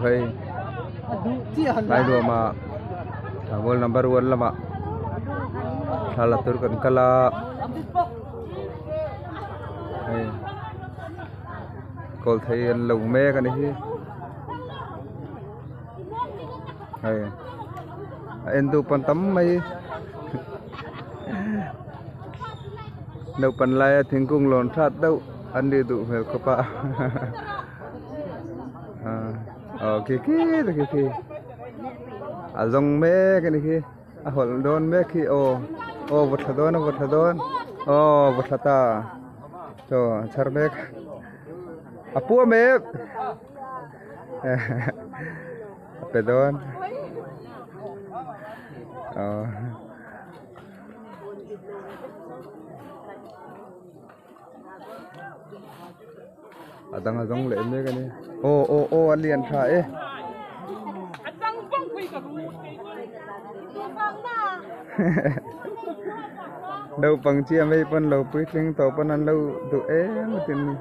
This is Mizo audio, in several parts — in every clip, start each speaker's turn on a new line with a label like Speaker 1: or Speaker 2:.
Speaker 1: hei Lainuama thlanmual number one lamah thla la tur kan kal a hei kawl thei an lo mek a ni hi hei a en duh pawn tam mai naupang laia thingkung lawn that deuh an nih duh hmel khawp a aw khi khi te khi khi a zawng mek a ni khi a hawlh dawn mek khi aw aw va thla dawn a va thla dawn aw va thla ta chaw a chhar mek a puam em a pe dawn aw. A dang a zawng leh mek a ni aw aw aw a lian tha e naupang chiah mai pawn lo puitling tawh pawn an lo duh em a tin ni.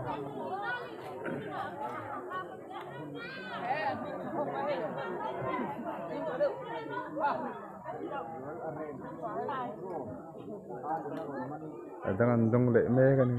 Speaker 1: A dang an dawng leh mek a ni.